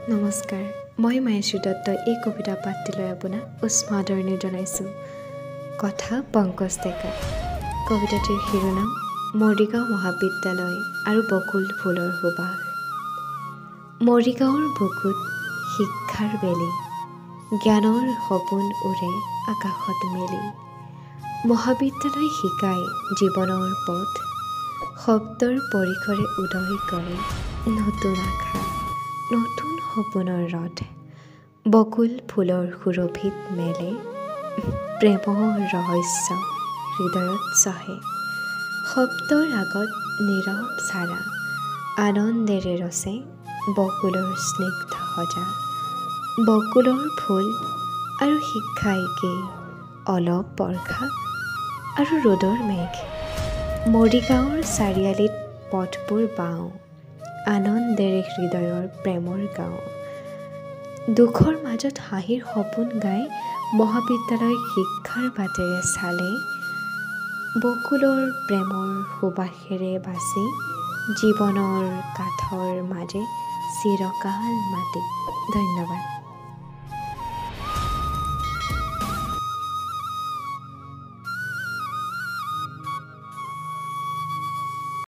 নমস্কাৰ, মই মায়াশ্ৰী দত্তই এই কবিতা পাঠটিলৈ আপোনাক উষ্ম আদৰণি জনাইছোঁ। কথা পংকজ ডেকা। কবিতাটিৰ শিৰোনাম মৰিগাঁও মহাবিদ্যালয় আৰু বকুল ফুলৰ সুবাস। মৰিগাঁৱৰ বুকুত শিক্ষাৰ বেলি, জ্ঞানৰ সপোন উৰে আকাশত মেলি। মহাবিদ্যালয় শিকায় জীৱনৰ পথ, শব্দৰ পৰিসৰে উদয় কৰে নতুন আশা, নতুন সপোনৰ ৰথ। বকুল ফুলৰ সুৰভিত মেলে প্ৰেমৰ ৰহস্য হৃদয়ত চহে। শব্দৰ আগত নীৰৱ চাৰা আনন্দেৰে ৰচে বকুলৰ স্নিগ্ধ সজা। বকুলৰ ফুল আৰু শিক্ষা একেই, অলপ বৰ্ষা আৰু ৰ'দৰ মেঘ। মৰিগাঁৱৰ চাৰিআলিত পথবোৰ বাওঁ, আনন্দেৰে হৃদয়ৰ প্ৰেমৰ গাঁও। দুখৰ মাজত হাঁহিৰ সপোন গাই মহাবিদ্যালয় শিক্ষাৰ বাটেৰে চালে, বকুলৰ প্ৰেমৰ সুবাসেৰে বাচি জীৱনৰ কাঠৰ মাজে চিৰকাল মাতি। ধন্যবাদ।